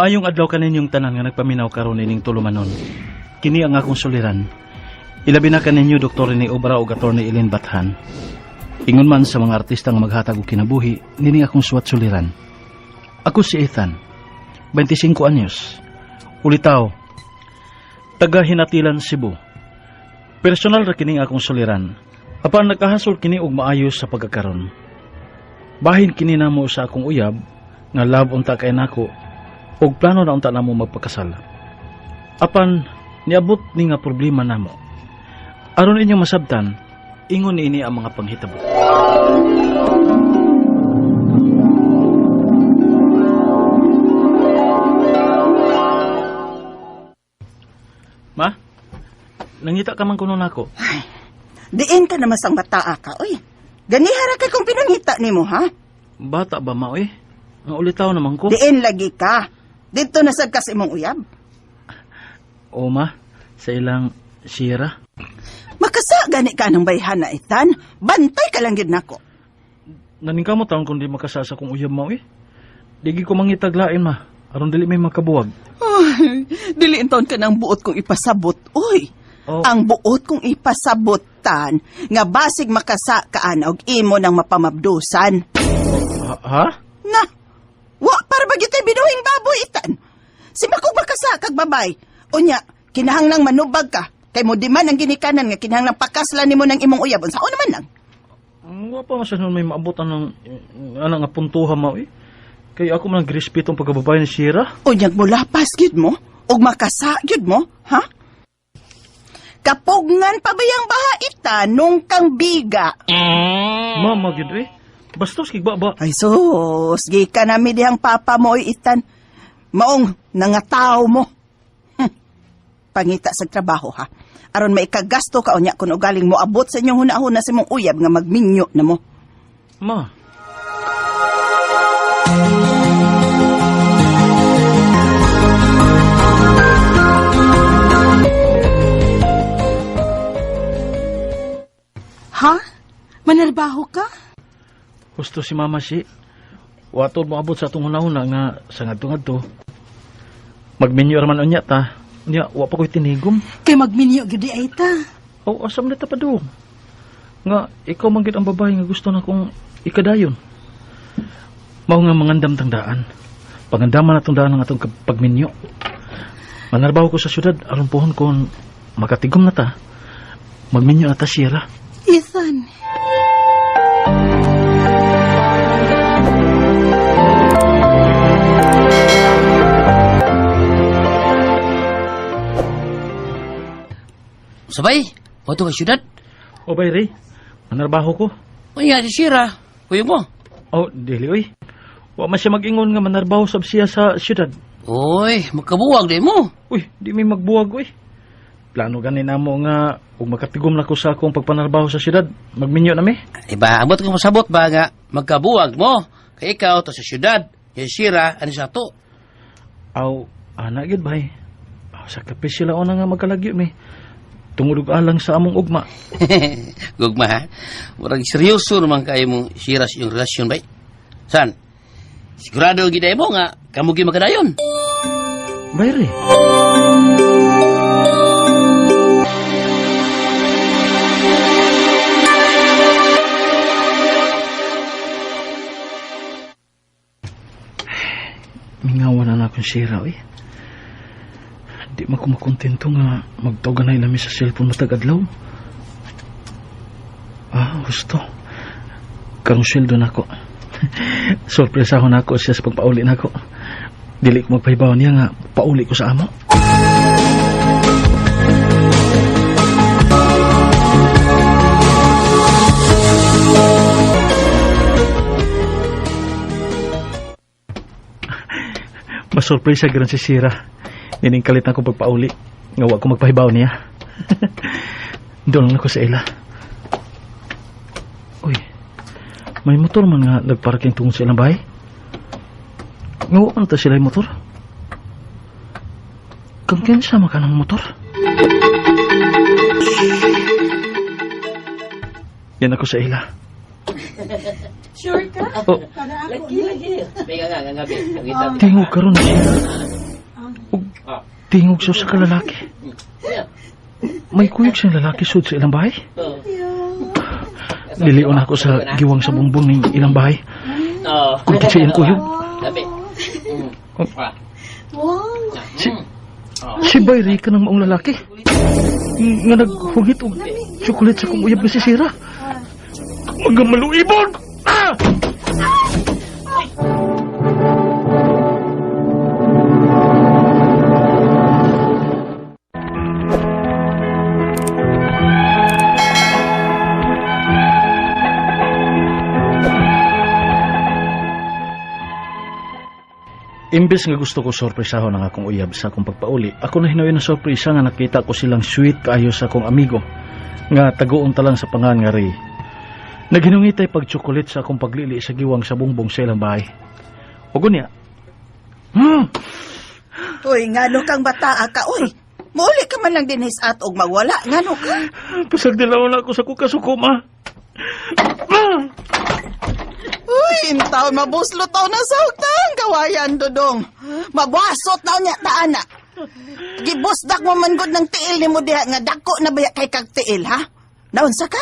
Maayong adlaw kaninyong tanan nga nagpaminaw karon ining tulumanon. Kini ang akong suliran. Ilabi na kaninyo Dr. Rene Obra ug Attorney Eileen Bathan. Ingon man sa mga artista nga maghatag og kinabuhi, nining akong suwat suliran. Ako si Ethan, 25 anyos. Ulitaw, taga Hinatilan, Cebu. Personal ra kining akong suliran. Apan nakahasol kini og maayo sa pagkakaron. Bahin kini namo sa akong uyab nga love unta kay nako og plano na unta namo magpakasal. Apan niabot ni nga problema namo. Aron inyong masabtan, ingon niini ang mga panghitabo. Ma, nangita ka man kuno nako. Ay, diin ka naman sang bataa ka, oy. Ganihara kay kung pinangita nimo, ha? Bata ba, ma, oy? Ang ulitaw naman ko. Diin lagi ka. Dito na sad ka sa imong uyab. O, ma, sa ilang sira. Makasa gani ka ng bayhan na, Ethan. Bantay ka lang gid nako. Naningkamot taon kung di makasa sa kong uyab, ma, oy. Digi ko mangitaglain, ma. Aron dili may makabuwag. Ay, dili taon ka ng buot kong ipasabot, oy. Oh. Ang buot kong ipasabotan nga basig makasa ka ana og imo nang mapamabdusan. Ha? Na, wa para ba gyud binuhing baboy, Itan? Si makog makasa kag babay. Unya, kinahanglang manubag ka. Kay mo di man ang ginikanan nga kinahanglang pakaslan nimo ng imong uyab. Unsa naman lang? Wa pa man sa may maabutan ng ana nga puntuha, ma, oy. Kay ako man ang ang pagkababae ni Shira. Unyag mo lapas gyud mo og makasa gyud mo, ha? Kapugngan pa ba yang baha ita nung kang biga? Mama gyud eh. Bastos kig ba? Ay sus, gikan nami dihang papa mo oy, Itan. Maong nangataw mo. Pangita sa trabaho ha. Aron maikagasto ka unya kun ugaling mo abot sa inyong hunahuna sa imong uyab nga magminyo na mo. Ma. Ha? Manarbaho ka? Husto si Mama si. Watod mo abot sa atong hunahuna nga sa ngadto-ngadto. Magminyo raman unya ta. Unya wa pa ko'y tinigom. Kay magminyo gyud ay ta. O asam na ta pa do. Nga ikaw man gyud ang babae nga gusto na kong ikadayon. Mao nga mangandam tang daan. Pangandaman atong daan ang atong pagminyo. Manarbaho ko sa syudad aron pohon kon makatigom na ta. Magminyo na ta, Shira. Ethan. Sabay, wato ka syudad. O bay Ray, manarbaho ko. Uy nga si Shira, kuyo mo. Oh, dili oy. Wa man siya mag-ingon nga manarbaho sab siya sa syudad. Uy, magkabuwag di mo. Uy, di may magbuwag uy. Plano gani namo nga ug makatigom na ko sa akong pagpanarbaho sa syudad, magminyo na mi. Diba, ambot ko masabot ba nga magkabuwag mo. Kay ikaw to sa syudad, si Shira ani sa to. Aw, ana gyud bay. Aw, sa kape sila una nga magkalagyo mi. Tungod og alang sa among ugma. Gugma ha. Murag seryoso naman kayo mong Shira sa iyong relasyon bay. San? Sigurado gid mo nga kamo gyud magkadayon. Bay Ray. Mingawan na akong Shira, oy. Di man ko makontento nga magtawganay nami sa cellphone matag adlaw. Ah, gusto. Karong sweldo nako. Sorpresa ko nako siya sa pagpauli nako. Dili ko magpahibaw niya nga pauli ko sa amo. Masurpresa gyud si Shira. Nining kalit na ko pagpauli. Nga wa ko magpahibaw niya. Doon lang ako sa ila. Uy, may motor man nga nagparking tungod sa ilang bahay. Nga wa man ta sila yung motor. Kang kinsa man ka ng motor? Yan ako sa ila. Sure ka? Oh. Para ako. Lagi, lagi. May nga nga nga. Tingog karon siya. Tingog siya sa kalalaki. May kuyog siyang lalaki sud sa ilang bahay. Lilion ako sa giwang sa bumbong ng ilang bahay. Kung kitsa iyang kuyog. Wow. Si Bayri ka ng maong lalaki. Nga naghungit og chocolate sa kong uyab nga si Sira. Mga maluibon! Ah! Imbes nga gusto ko sorpresahon ang akong uyab sa akong pagpauli, ako na hinuoy na sorpresa nga nakita ko silang sweet kaayo sa akong amigo nga taguon ta lang sa pangan nga Ray. Naghinungitay pag chocolate sa akong paglili sa giwang sa bungbong sa ilang bahay. Ug unya, Uy, ngano kang bataa ka, uy. Muuli ka man lang dinhis at og magwala, ngano ka? Pasag dilaw na ako sa kukasuko, ma. Uy, intaon mabuslo taon na sa hugtang kawayan, Dodong. Mabasot na niya taana. Gibusdak mo man gud ng tiil nimo diha nga dako na baya kay kag tiil, ha? Naunsa ka?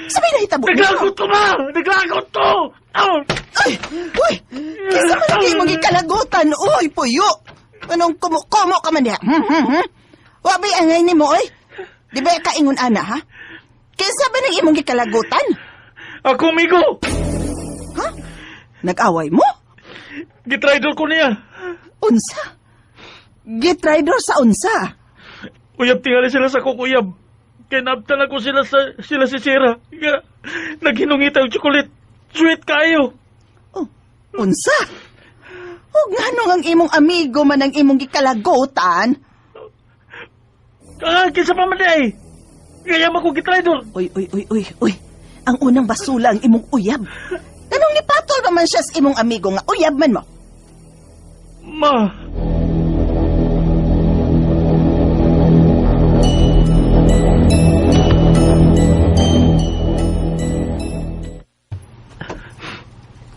Sabi na hitabo nimo. Naglagot to, ma! Naglagot to! Ah! Ay, uy, kisa man lagi imong gikalagutan, uy, puyo. Anong kumo-kumo ka man diha? Wa bay angay nimo, oy? Di ba kaingon ana, ha? Kinsa ba nang imong gikalagutan? Ako, amigo! Ha? Nag-away mo? Gitraidor ko niya. Unsa? Gitraidor sa unsa? Uyab tingali sila sa kukuyab. Kaya naabtan ako sila sa sila si Sira. Nga, naghinungita ang chocolate. Sweet kayo. Oh, unsa? O nganong ang imong amigo man ang imong gikalagutan? Ah, kinsa pa man di ay. Kaya mo ko gitraidor. Uy, uy, uy, uy, uy. Ang unang basula ang imong uyab. Anong nipatol ba man siya sa imong amigo nga uyab man mo? Ma.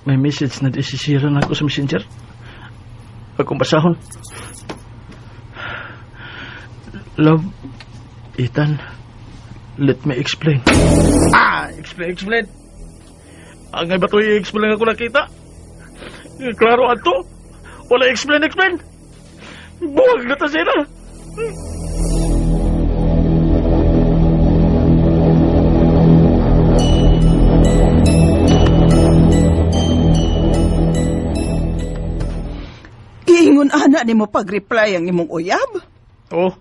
May message na di si Sira na ako sa messenger. Akong basahon. Love, Ethan, let me explain. Ah! Explain, explain. Ang ba ito i-explain ako nakita? Klaro ato. Wala explain, explain. Buwag na ta sila. Giingon ana nimo pag-reply ang imong uyab? Oh,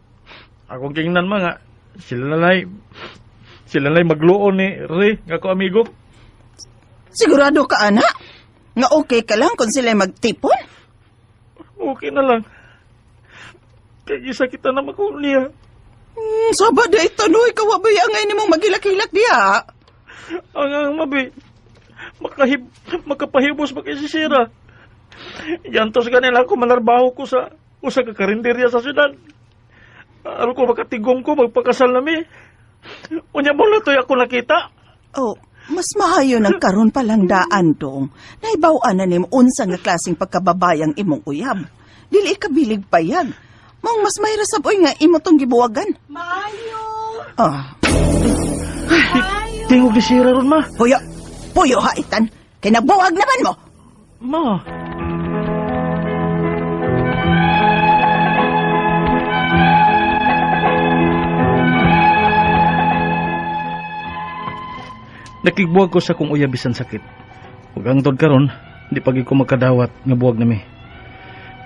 akong kingnan mga. Sila na sila na'y magluon ni Ray, nga ko amigo. Sigurado ka ana? Nga okay ka lang kung sila magtipon? Okay na lang. Kaya isa kita na makuha niya. Saba da ito, noy, kawabay ang ngayon nimong magilak-hilak diha. Ang mabi, makapahibos ba kay si Sira? Yantos ganila ako manarbaho ko sa usa ka karinderya sa syudad. Aron ko makatigom ko, magpakasal nami. Unya mo na to'y ako nakita. Oh, mas maayo nang karon pa lang daan dong. Naibaw-an na nimo unsa nga klaseng pagkababayang imong uyab. Dili ka bilig payag. Maong mas mahira sab oy nga imo tong gibuwagan. Maayo. Ah, Tingog ni Sira ron, ma. puyo. Puyo ha, Itan. Kay nabuwag naman mo. Ma. Nakigbuwag ko sa kong uyab bisan sakit. Ug ang tod karon, di pagi ko makadawat nga buwag nami.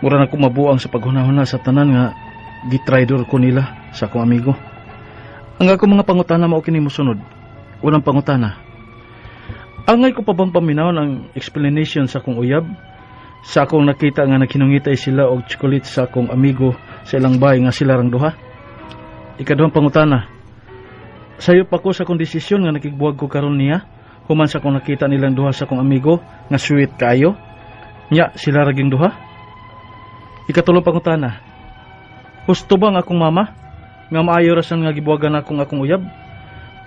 Mura na ko mabuang sa paghunahuna sa tanan nga gitraidor ko nila sa akong amigo. Ang akong mga pangutana mao kini mosunod. Unang pangutana. Angay ko pa bang paminaw ng explanation sa akong uyab? Sa akong nakita nga naghinungitay sila og chocolate sa akong amigo sa ilang bahay nga sila rang duha. Ikaduhang pangutana. Sayo pa ko sa akong desisyon nga nakigbuwag ko karon niya human sa akong nakita nilang duha sa akong amigo nga sweet kaayo. Nya sila raging duha. Ikatulong pangutana. Husto ba ang akong mama nga maayo ra siya nga gibuwagan akong akong uyab?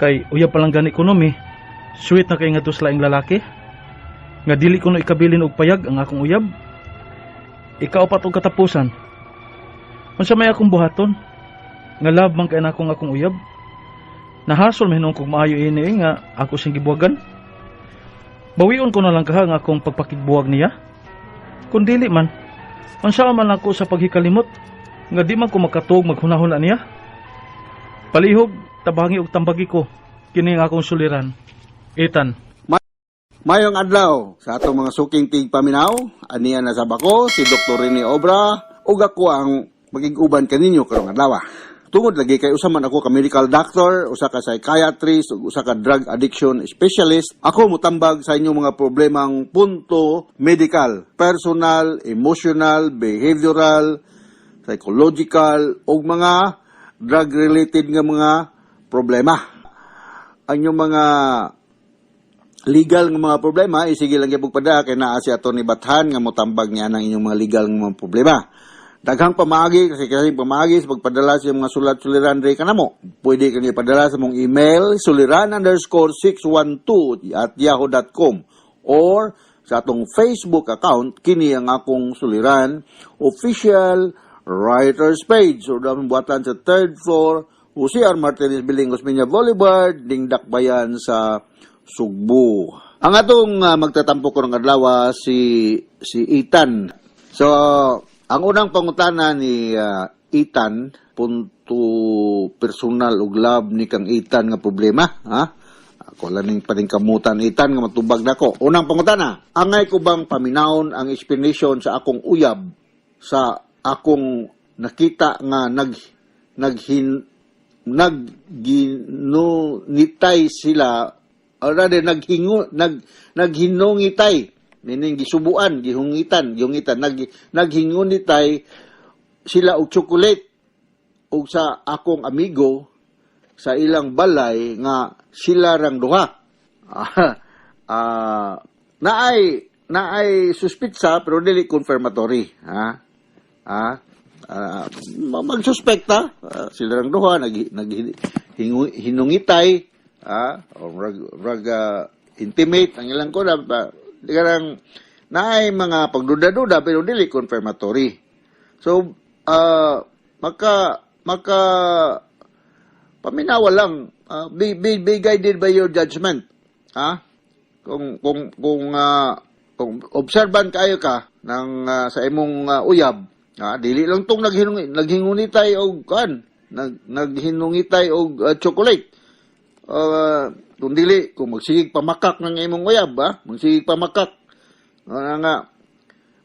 Kay uyab pa lang gani kuno mi. Sweet na kay nga sa laing lalaki. Nga dili kuno ikabilin og payag ang akong uyab. Ikaapat og katapusan. Unsa may akong buhaton? Nga love man kay nakong akong uyab. Nahasol man hinuon kog maayo ini eh, nga ako siyang gibuwagan. Bawion ko na lang kaha nga akong pagpakigbuwag niya. Kung dili man, unsa man ako sa paghikalimot nga di man ko makatuog maghunahuna niya. Palihog, tabangi og tambagi ko kini ang akong suliran. Ethan. Mayong adlaw sa atong mga suking tigpaminaw, aniya na sa bako si Dr. Rene Obra ug ako ang magig-uban kaninyo karong adlaw. Tungod lagi kay usa man ako ka medical doctor, usa ka psychiatrist ug usa ka drug addiction specialist, ako mutambag sa inyong mga problemang punto medical, personal, emotional, behavioral, psychological ug mga drug related nga mga problema. Ang inyong mga legal nga mga problema, isige lang gyud pada kay naa si Atty. Bathan nga motambag niya ng inyong mga legal nga mga problema. Daghang pamaagi kasi pamaagi sa pagpadala sa inyong mga sulat suliran diri kanamo. Pwede kaniyo ipadala sa mong email suliran_612@yahoo.com or sa atong Facebook account, kini ang Akong Suliran Official Writers Page. So, daming buhatan sa third floor, Jose R. Martinez Building, Osmeña Boulevard, Dingdakbayan sa Sugbo. Ang atong magtatampo ko ng adlaw si si Ethan. So, ang unang pangutana ni Ethan, punto personal ug love ni kang Ethan nga problema, ha? Ako lang ning paningkamutan, Ethan, nga matubag nako. Unang pangutana, angay ko bang paminawon ang explanation sa akong uyab sa akong nakita nga nag naghin nagginunitay sila, or rather naghingu nag naghinungitay, meaning gisubuan, gihungitan, gihungitan, naghingunitay sila og chocolate og sa akong amigo sa ilang balay nga sila rang duha? Naay suspitsa pero dili confirmatory, ha. Magsuspekta sila rang duha nag, nag hinungitay, o rag intimate ang ilang ko na di karang naay mga pagduda-duda pero dili confirmatory. So maka maka paminawa lang, be guided by your judgment, ha. Kung observant kayo ka ng sa imong uyab, ha, dili lang tong naghingunitay og kan naghinungitay og chocolate. Kung dili, kung magsigig pamakak ng imong uyab, ha, magsigig pamakak ano nga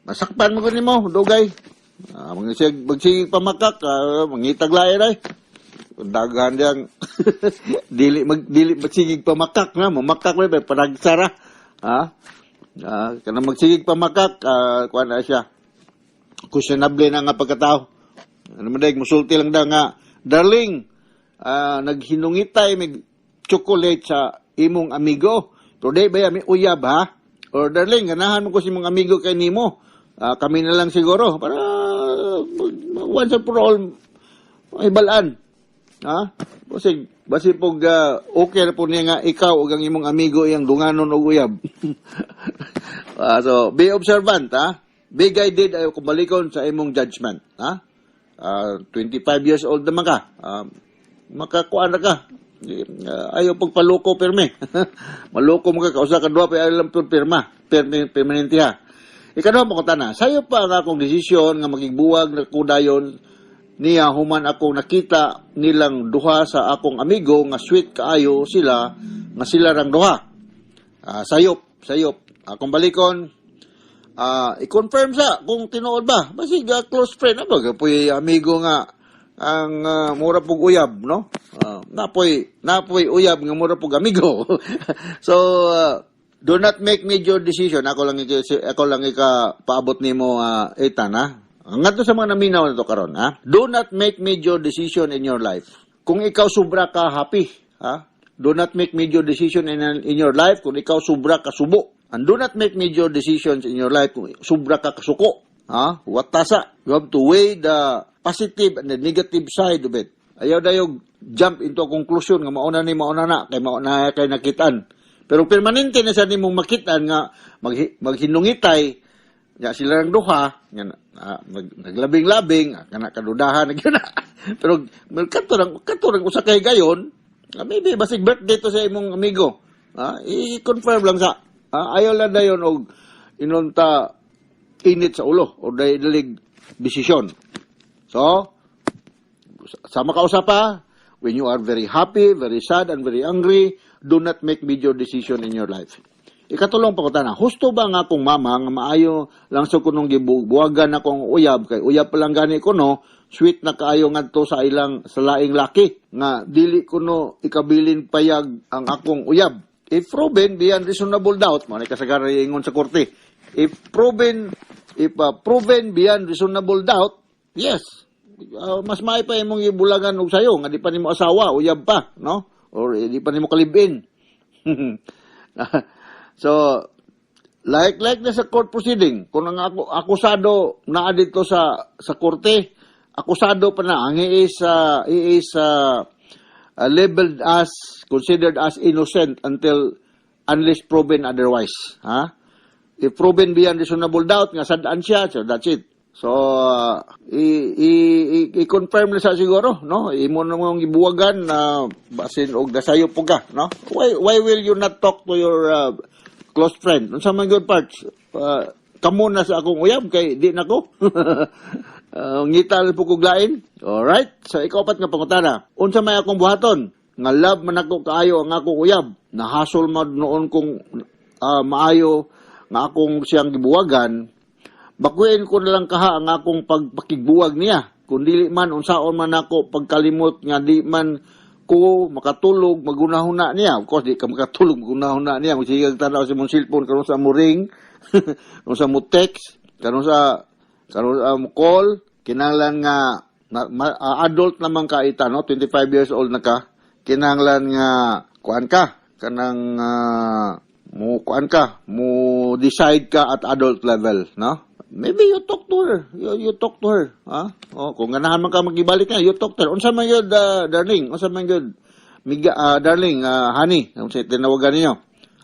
masakpan mo nimo dugay. Magsigig pamakak, mangitag lain ay daghan diyang dili magsigig pamakak na mamakak mo panagsara, ha. Kanang magsigig pamakak, kuan na siya, questionable na nga pagkatao. Ano man dag musulti lang daw nga, "Darling, naghinungitay mig chocolate sa imong amigo." Pero di ba mi uyab, ha? Or, "Darling, ganahan mo ko sa imong amigo kay nimo. Kami na lang siguro," para once and for all ay balaan. Ha? Basi pog okay ra po niya nga ikaw ug ang imong amigo iyang dunganon og uyab. So be observant, ha. Be guided ay kung balikon sa imong judgment, ha. 25 years old naman ka. Makakuan na ka. Ayaw pagpaloko perme. Maloko mo ka kausa ka duha pa alam pirma. Perme permanente, ha. Ikaduha mo na, sayo pa ang akong desisyon nga makigbuwag na kudayon niya human akong nakita nilang duha sa akong amigo nga sweet kaayo sila nga sila rang duha? Sayop, sayop. Akong balikon, i-confirm sa kung tinuod ba. Basig close friend na ba puy amigo nga ang mura pug uyab, no? Napoy uyab nga mura pug amigo. So do not make major decision. Ako lang ika paabot nimo, Ethan, ha. Ngadto sa mga naminaw na to karon, ha. Do not make major decision in your life kung ikaw sobra ka happy, ha. Do not make major decision in your life kung ikaw sobra ka subo. And do not make major decisions in your life kung sobra ka kasuko. Ha? Watasa. You have to weigh the positive and the negative side of it. Ayaw dayo jump into a conclusion nga mauna ni mauna na kay mauna kay nakitaan. Pero permanente na sa nimong makitaan nga maghinungitay Ya sila lang duha, nga naglabing-labing, kana kadudahan na gyud na. Pero kato lang usa kay gayon, maybe basig birthday to sa imong amigo. I-confirm lang sa. Ayaw lang dayon og inunta init sa ulo o dalig desisyon. So, sa makausapa, when you are very happy, very sad, and very angry, do not make major decision in your life. Ikatulong pangutana, husto ba nga akong mama nga maayo lang sa kunong gibuwagan akong uyab kay uyab pa lang gani ko, no, sweet na kaayo ngadto sa ilang sa laing laki nga dili kuno ikabilin payag ang akong uyab? If proven beyond reasonable doubt, mo ni kasagaran ingon sa korte, if proven beyond reasonable doubt, yes, mas maay pa imong ibulagan og sayo nga di pa nimo asawa, uyab pa, no, or di pa nimo kalibin. So like na sa court proceeding, kung ang ako akusado naa dito sa korte, akusado pa na ang he is labeled as, considered as innocent until unless proven otherwise, ha. If proven beyond reasonable doubt nga sad-an siya, so that's it. So i-confirm na sa siguro, no, imo na mong ibuwagan na basin og nasayo po ka, no. Why will you not talk to your close friend? Unsa man good parts, kamo na sa akong uyab kay di na ko ngita lang po kog lain. Alright, sa ikaapat nga pangutana, unsa may akong buhaton nga love man ako kaayo ang akong uyab, nahasol man noon kong maayo nga akong siyang gibuwagan? Bakuin ko na lang kaha ang akong pagpakigbuwag niya? Kung dili man, unsaon man ako pagkalimot nga di man ko makatulog magunahuna niya? Of course, di ka makatulog magunahuna niya. Kung sige tanaw sa imong cellphone, karon sa mo ring, karon sa mo text, karon sa mo call, kinahanglan nga na, adult naman ka ita, no? 25 years old na ka. Kinahanglan nga kuan ka, kanang mo kuan ka, mo decide ka at adult level, no? Maybe you talk to her. You talk to her. Ha? Oh, kung ganahan man ka magibalik na, you talk to her. Unsa man yun, darling? Unsa man yun? Miga, darling, honey, unsa tinawagan ninyo?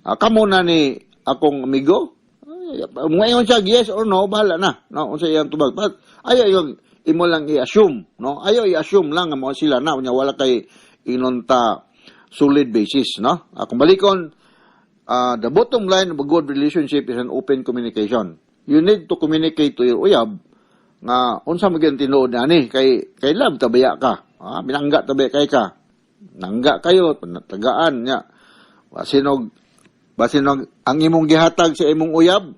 Kamo na ni akong amigo? Ay, ngayon siya, yes or no, bahala na. No, unsa iyang tubag. But ayaw yung imo lang i-assume, no? Ayaw i-assume lang nga mo sila na unya wala kay inunta solid basis, no? Kung balikon, the bottom line of a good relationship is an open communication. You need to communicate to your uyab nga unsa man gyud tinuod ani kay love tabaya ka. Binangga tabaya kay ka. Nangga kayo tagaan nya. Basinog ang imong gihatag sa imong uyab,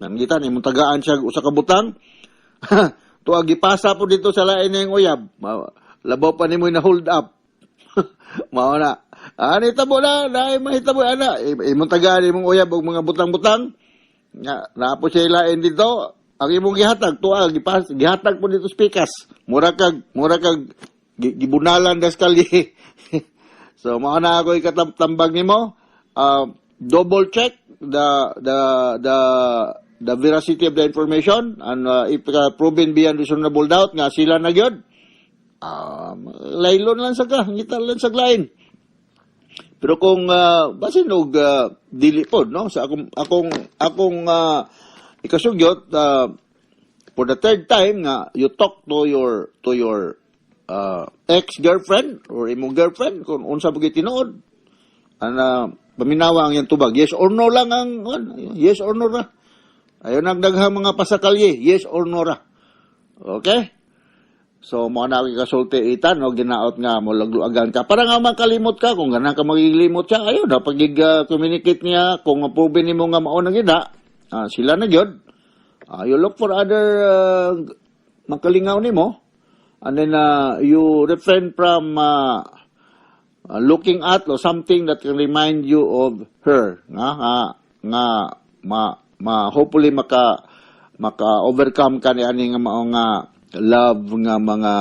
nangitan imong tagaan siya usa ka butang. Tuwa gipasa po dito sa lain niyang uyab. Labaw pa nimo na hold up. Mao na. Ani tabo na, naay mahitabo ana. Imong tagaan imong uyab og mga butang-butang. Nga naa po siya lain dito. Ang imong gihatag tuwa gipas gihatag po dito sa pikas. Mura kag gibunalan das kalye. So mao na ako ikatambag nimo. Double check the veracity of the information and if proven beyond reasonable doubt nga sila na gyud, laylon lang sa ka, ngita lang sa lain. Pero kung basin og dili pod, no, sa akong ikasugyot, for the third time nga you talk to your ex-girlfriend or imong girlfriend kung unsa pa gyud tinuod ana, paminawa ang iyang tubag. Yes or no lang ang yes or no ra. Ayaw nagdaghang mga pasakalye, yes or no ra. Okay. So, mo na kasulti itan, no, ginaot nga mo lagluagan ka. Para nga makalimot ka, kung ganahan ka magilimot siya, ayaw na, pag communicate niya, kung proven nimo nga mao na gyud sila na gyud, you look for other makalingaw nimo, and then you refrain from looking at or something that can remind you of her, nga ma, ma hopefully maka overcome ka ni ani nga mao nga love nga mga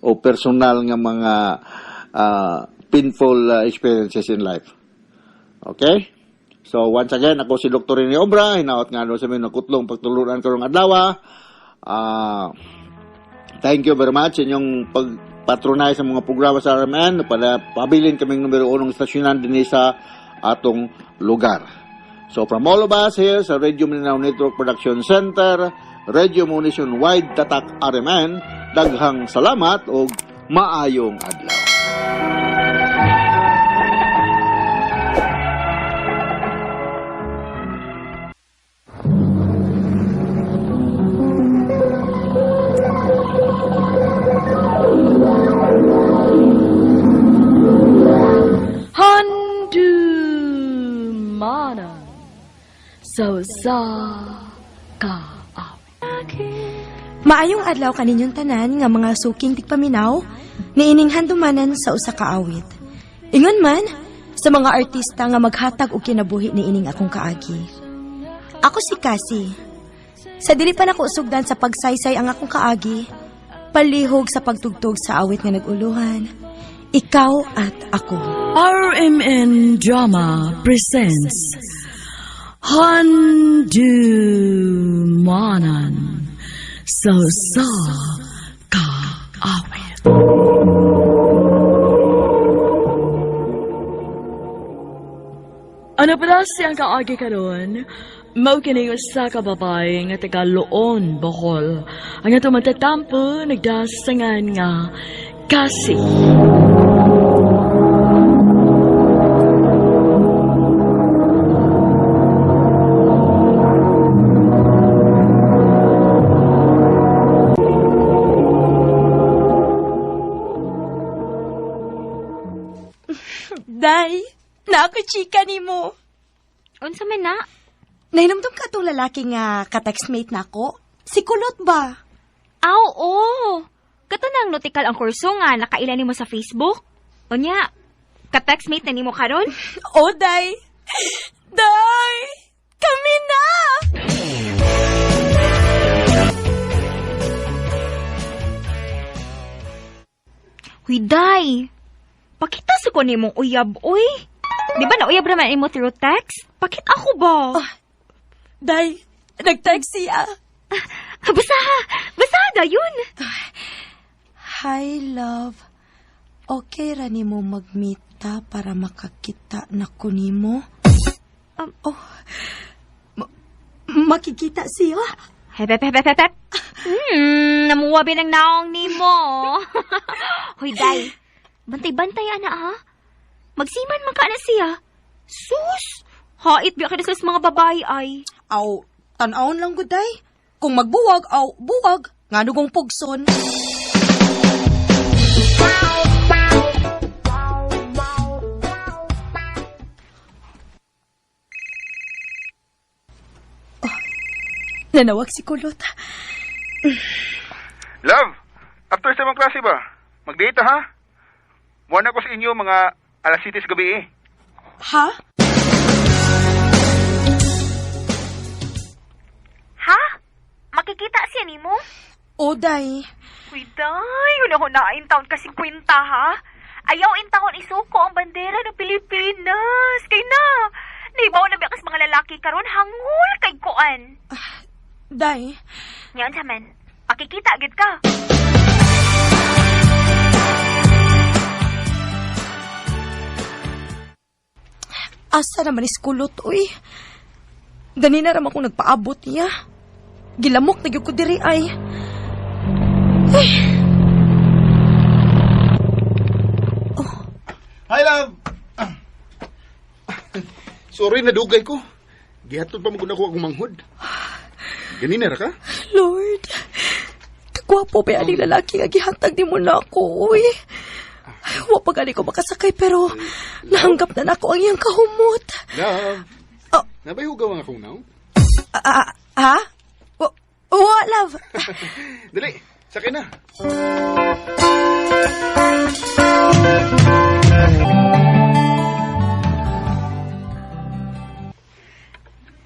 o personal nga mga painful experiences in life. Okay? So once again, ako si Dr. Rene Obra, hinaot nga sa mga nakutlong pagtuluran karong adlaw. Thank you very much sa inyong pagpatronize sa mga programa sa RMN para pabilin kaming numero unong estasyonan dinhi sa atong lugar. So from all of us here sa Radio Mindanao Network Production Center, Radio Mo Nationwide Tatak RMN, daghang salamat og maayong adlaw. Handumanan sa usa ka Maayong adlaw kaninyong tanan nga mga suking tigpaminaw niining handumanan sa usa ka awit. Ingon man sa mga artista nga maghatag og kinabuhi niining akong kaagi. Ako si Cassie. Sa dili pa nako sugdan sa pagsaysay ang akong kaagi, palihog sa pagtugtog sa awit nga nag-uluhan. Ikaw at ako. RMN Drama presents Handumanan sa usa ka awit. Ano pala siyang kaagi karon? Mao kini usa ka babae nga taga Loon, Bohol. Ang atong matatampo nagdasangan nga Kasi. Day, na ako chika nimo. Unsa man na? Nahinumdum ka tong lalaki nga ka-textmate nako? Si Kulot ba? Aw, oo. Kato nang notikal ang kurso nga nakaila nimo sa Facebook. Unya, ka-textmate na nimo karon? Oh, Day! Day! Kami na! Huy, day. Pakita sa ko nimong uyab, uy. Di ba nauyab raman nimo through text? Pakita ako ba? Day, nag-text siya. Basta, basta dayon. Hi, love. Okay ra nimo mag-meet ta para makakita na ko nimo? Oh, makikita siya? Hep, hep, hep, hep, hep. Namuwabi ng naong nimo. Huy, day. Bantay-bantay, ana, ha? Magsiman man ka na siya. Sus! Hait, biya ka na sa mga babae, ay. Aw, tan-awon lang gud, Day. Kung magbuwag, aw, buwag. Nga nugong pugson. Oh, nanawag si Kulot. Love, after sa mga klase ba? Mag-date ha? Buwan ako sa inyo mga alas 7 sa gabi eh. Ha? Ha? Makikita siya nimo? O, Day. Uy, day, una-hunain taon kasi kwenta, ha? Ayaw in taon isuko ang bandera ng Pilipinas. Kay na, naibaw na biya kas mga lalaki karon hangul kay kuan. Day. Ngayon sa man, makikita agad ka. Asa naman is kulot, uy. Ganina raman kung nagpaabot niya. Gilamok na gyud ko diri ay. Ay. Hi, love! Sorry, nadugay ko. Gihatod pa maguna ko akong manghod. Ganina ra ka? Lord, kagwapo ba aning lalaki nga gihatag ni mo na ako, uy. Ay, wa pa gani ko makasakay pero nahanggap na nako ang iyang kahumot. Love! Oh. Nabay hugaw ang akong naong? Ha? Wa, love. Dali, sakay na.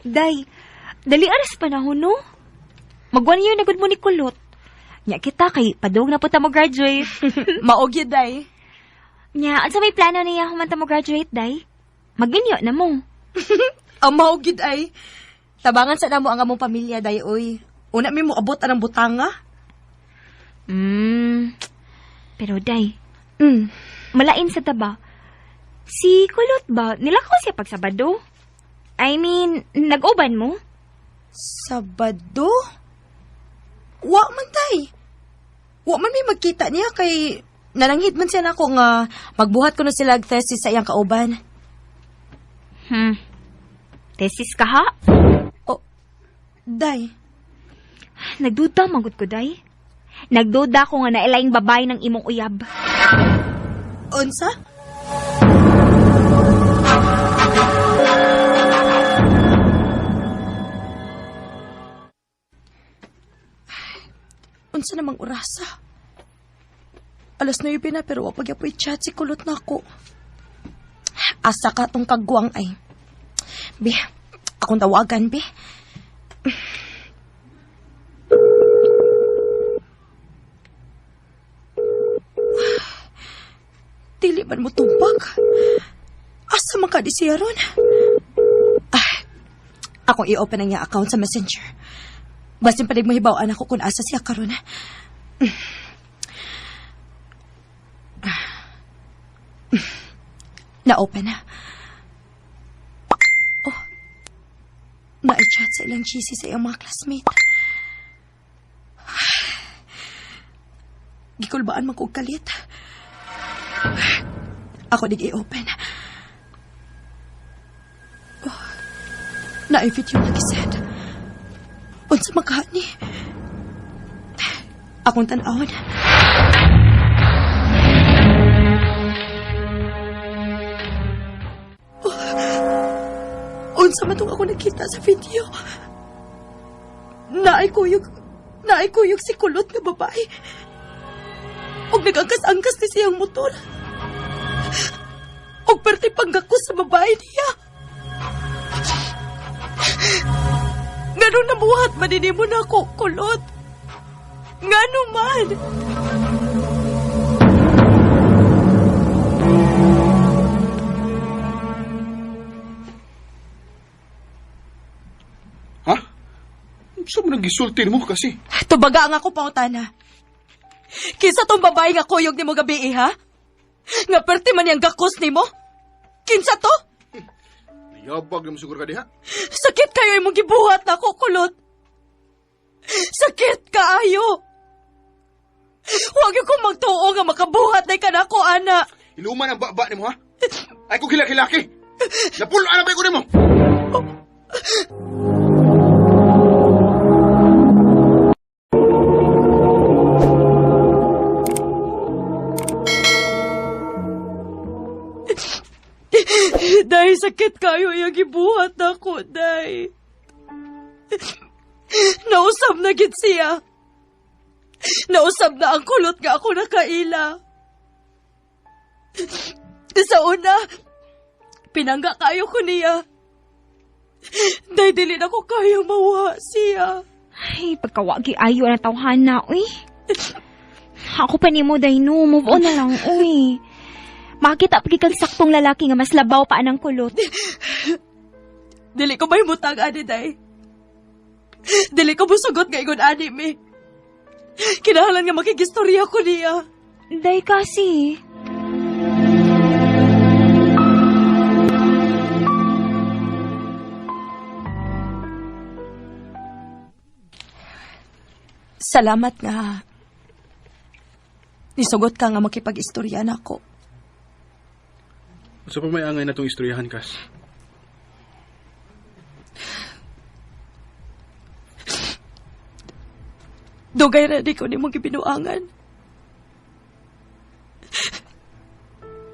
Day, dali aras panahon, no? Mag 1 year na gud mo ni Kulot. Nya kita kay padung na po ta mo graduate. Maog yun, Day. Nya, unsa may plano niya human ta mo graduate, Day? Maginyo na mo. Ang maog yun, ay. Tabangan sa namo ang among pamilya, Day, uy. Una mi mo abot anang butanga. Pero Day, Mm. malain sa taba. Si Kulot ba, nilakaw siya pag Sabado? I mean, nag-uban mo? Sabado? Wa man tay. Wa man may magkita niya kay nalanghid man siya nako nga magbuhat ko na sila og thesis sa iyang kauban. Thesis ka ha? Oh, day. Nagduda magud ko, day. Nagduda ko nga nailaing babae ng imong uyab. Unsa? Unsa namang orasa? 9:00 na pero wa pa gyapoy chat si kulot na ako. Asa ka tong kagwang ay. Bi, akong tawagan, bi. Dili man mo tubag. Asa man ka di siya ron? Ah, akong i-open ang iya account sa Messenger. Basin pa mahibaw-an ako kung asa siya karon. Na-open na. Oh, na-chat sa ilang GC sa iyang mga classmate. Gikulbaan man ko og kalit. Ako dig i-open. Oh, na-video nga gisend. Unsa makani? Akong tan-awon. Oh, unsa man tong ako nakita sa video? Naay kuyog si kulot nga babae. Og nag-angkas-angkas ni siyang motor. Og perti panggako sa babae niya. Ngano nabuhat man din mo na ako, kulot? Ngano man? Ha? Saan mo nag-isulti mo kasi? Tubaga ang ako pangutana. Kinsa tong babae nga kuyog nimo gabi, ha? Nga perti man niyang gakos nimo? Kinsa to? Nayabag na mo siguro ka diha. Sakit kayo imong gibuhat na ako, kulot. Sakit kaayo. Huwag yung kong magtuo nga makabuhat na ikan ako, ana. Iluman ang baba nimo, ha? Ay ko kilaki-laki. Napulaan na ba ko nimo? Day, sakit kayo iyang gibuhat ako, day. Nausab na gid siya. Nausab na ang kulot nga ako nakaila. Sa una, pinangga kayo ko niya. Day, dili na ko kayang mawha siya. Ay, pagkawagi ayo na tawhana, uy. Ako pa nimo, day, no. Move on na lang, uy. Makita pagi kang saktong lalaki nga mas labaw pa anang kulot. Dili ko mahimutang, ani, day. Dili ko musugot nga ingon ani, mi. Kinahanglan nga makigistorya ko niya. Day kasi. Salamat nga. Nisugot ka nga makipag-istorya na ako. Sa pa may angay na itong istoryahan, Kas? Dugay ra di ko nimo gibinuangan.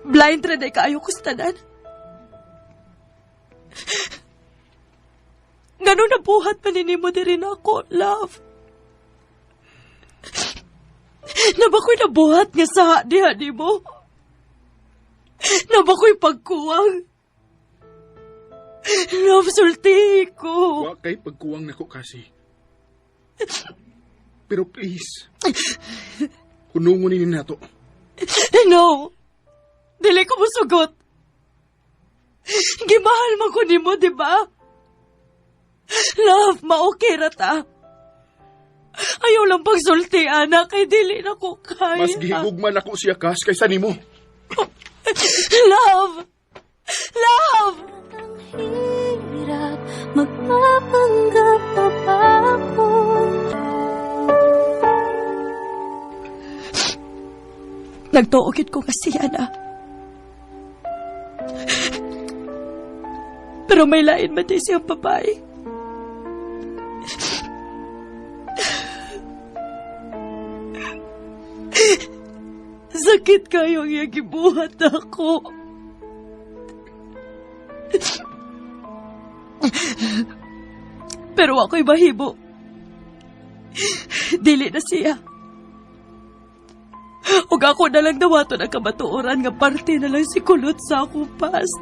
Blind ra di kaayo ko sa tanan. Ngano nabuhat pa ni nimo diri nako, love? Naba ko'y nabuhat nga sa diha nimo? Naba ko'y pagkuwang? Love, sulti ko. Wa kay pagkuwang nako kasi. Pero please, hunungon ni nato. No. Dili ko musugot. Gimahal man ko nimo, di ba? Love, ma-okay ra ta. Ayaw lang pagsulti, anak, kay dili na ko kaya. Mas gihigugma nako siya, Kas, kaysa nimo. Love! Love! Ang hirap. Magpapanggap pa ba ako? Nagtuo gyud ko nga siya na. Pero may lain man din siyang babae. Sakit kayo ang iyang gibuhat ako. Pero ako'y mahibo. Dili na siya. Ug ako na lang dawaton ang kamatuoran nga parte na lang si Kulot sa akong past.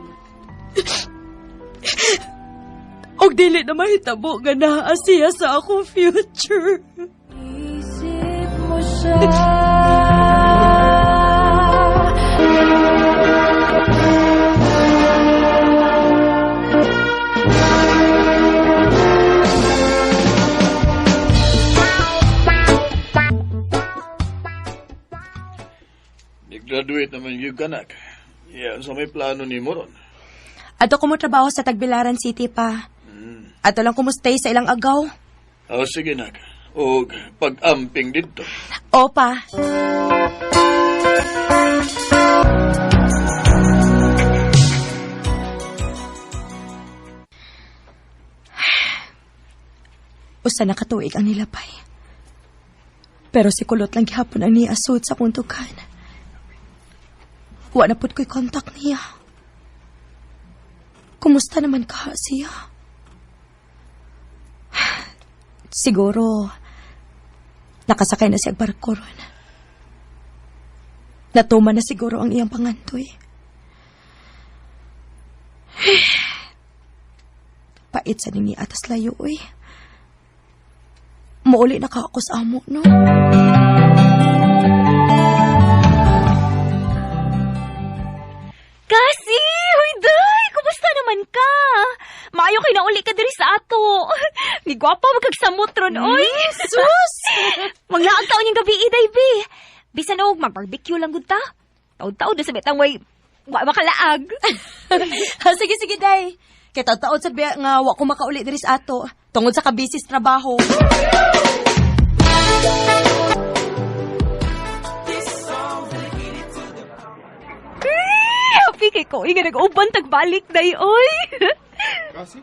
Ug dili na mahitabo nga naa siya sa akong future. Isip mo siya. Ni-graduate naman yung kanak. Yan, sa may plano ni mo ron. Ato ko mo trabaho sa Tagbilaran City pa. Ato lang kumustay sa ilang agaw. Oh, sige nak. O pag-amping dito. Opa. Usa na katuig ang nilapay. Pero si Kulot lang gihapon ang niasud sa akong tukan. Wa na pud ko'y contact niya. Kumusta naman ka siya? Siguro, nakasakay na siya og barko ron. Natuman na siguro ang iyang pangandoy. Pait sa ningi atas layo, uy. Muuli na ka ako sa amo, no? Kasi, huy day, kumusta naman ka? Maayo kay nauli ka diri sa ato. Ni gwapa magkagsamot ron, oy. Sus! Manglaag taon yung gabi, iday, bi. Bisan og mag-barbecue lang gud ta. Taod-taod na sa bitang way, wa makalaag. Sige, sige, day. Kay taod-taod sa biya nga wa ko makauli diri sa ato. Tungod sa kabisis trabaho. Eh, happy kay ko. Nga nag-uban tagbalik, day, oy. Kasi?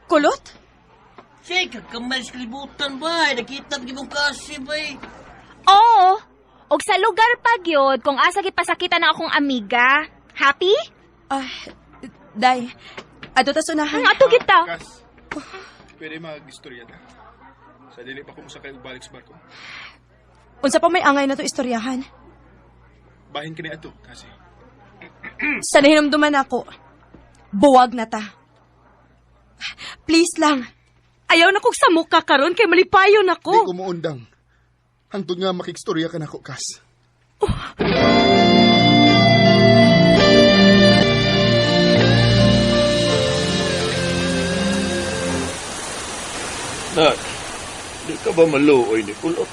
Kulot? Siya, kakamay sa kalibutan ba? Nakita pa mong kasi ba? Oo. Og sa lugar pa gyud kung asa gipasakitan ang akong amiga. Happy? Ah, day. Ato ta sunahan. Ato kita. Kas, pwede mag-istorya ta. Sa dili pa ko mosakay og balik sa barko. Unsa pa may angay na to istoryahan? Bahin kini ato, kasi. Sa nahinumduman ako, buwag na ta. Please lang. Ayaw na kog samuka karon kay malipayon Di ako. ko muundang. Hangtod nga makikstorya ka nako, Kas. Nak, di ka ba maluoy ni Kulot?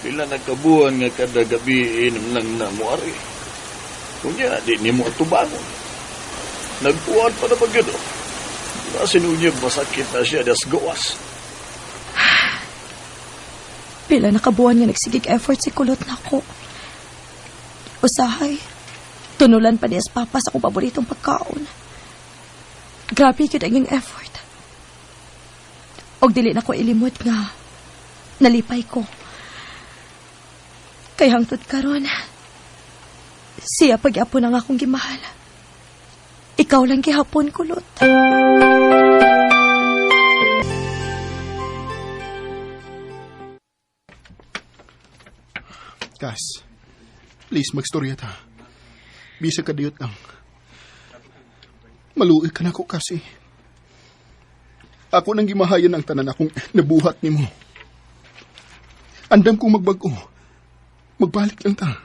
Pila nagkabuhan nga kada gabi inom lang na mo ari. Kunya, di ni mo atubangon. Nagpuan pa na ba yun, oh? Nasinunyag masakit na siya das gawas. Pila nakabuan nga nagsigig effort si Kulot nako. Usahay, tunulan pa niya sa papa sa akong paboritong pagkaon. Grabe gyud ang iyang effort. Og dili na ko ilimot nga nalipay ko. Kay hangtod karon, siya pagyapon ang akong gimahal. Ikaw lang gihapon, Kulot. Kas, please magstorya ta. Bisa ka diyot lang. Maluoy ka nako kasi. Ako nang gimahayan ang tanan akong nabuhat nimo. Andam kong magbag-o. Magbalik lang ta.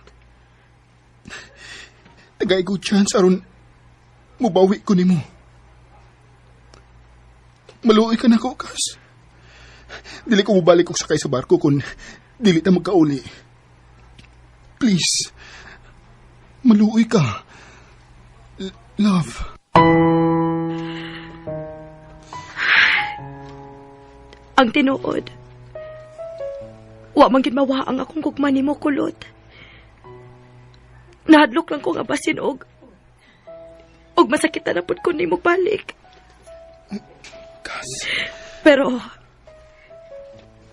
Tagay ko chance aron mubawi ko nimo. Maluoy ka nako, Kas. Dili ko mobalik og sakay sa barko kung dili ta magkauli. Please. Maluoy ka. Love. Ang tinuod, wa man gid mawa ang akong gugma nimo, Kulot. Nahadlok lang ko nga basin og masakitan na pud ko nimo balik. Kas. Pero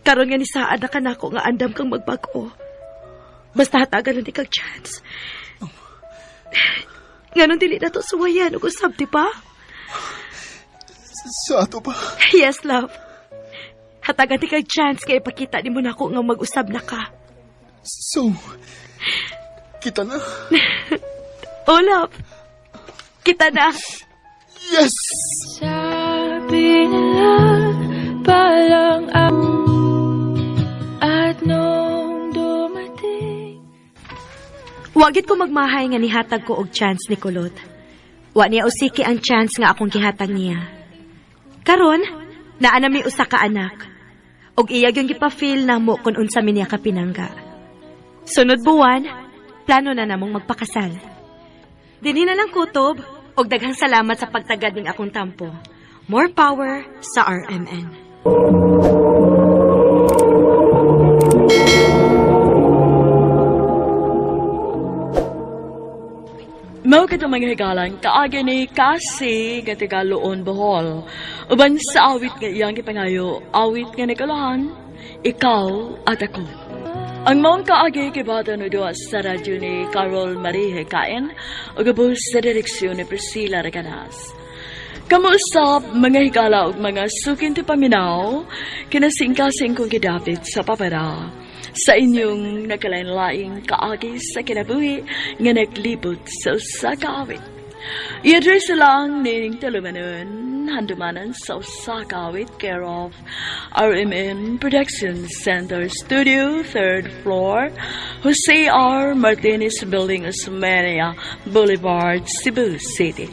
karon nga nisaad na kanako nga andam kang magbag-o. Basta hatagan lang ni kag chance. Nganong dili na to suwayan ug usab, di ba? Sa ato pa? Yes, love. Hatagan ti kag chance kay ipakita nimo nako nga mag-usab na ka. So, kita na? Oh, love. Kita na. Yes! Sabi nila palang at nung dumating. Wa gid ko magmahay nga nihatag ko og chance ni Kulot. Wa niya usiki ang chance nga akong gihatag niya. Karon, naa na mi usa ka anak. Og iya gyud gipa-feel namo kung unsa mi niya kapinangga. Sunod buwan, plano na namong magpakasal. Dinhi na lang kutob, og daghang salamat sa pagtagad ning akong tampo. More power sa RMN. Mao kadto, mga higalan, kaagi ni Kasi nga taga Loon, Bohol. Uban sa awit nga iyang gipangayo, awit nga nagkalahan, "Ikaw at Ako." Ang maong kaagi kibata no duwa sa radyo ni Carol Marie Kain ug ubos sa direksyon ni Priscilla Recanas. Kamuusap, mga higala ug mga suking paminaw, kinasingkasing kong gidapit sa papara sa inyong nagkalain-laing kaagi sa kinabuhi nga naglibot sa usa ka awit. I-address lang ning tulumanon, "Handumanan sa Usa ka Awit," care of RMN Production Center Studio, third floor, Jose R. Martinez Building, Osmeña Boulevard, Cebu City.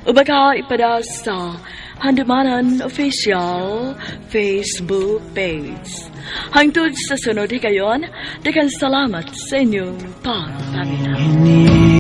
O baka ipada sa Handumanan Official Facebook page. Hangtod sa sunod higayon, daghang salamat sa inyong pagpaminaw.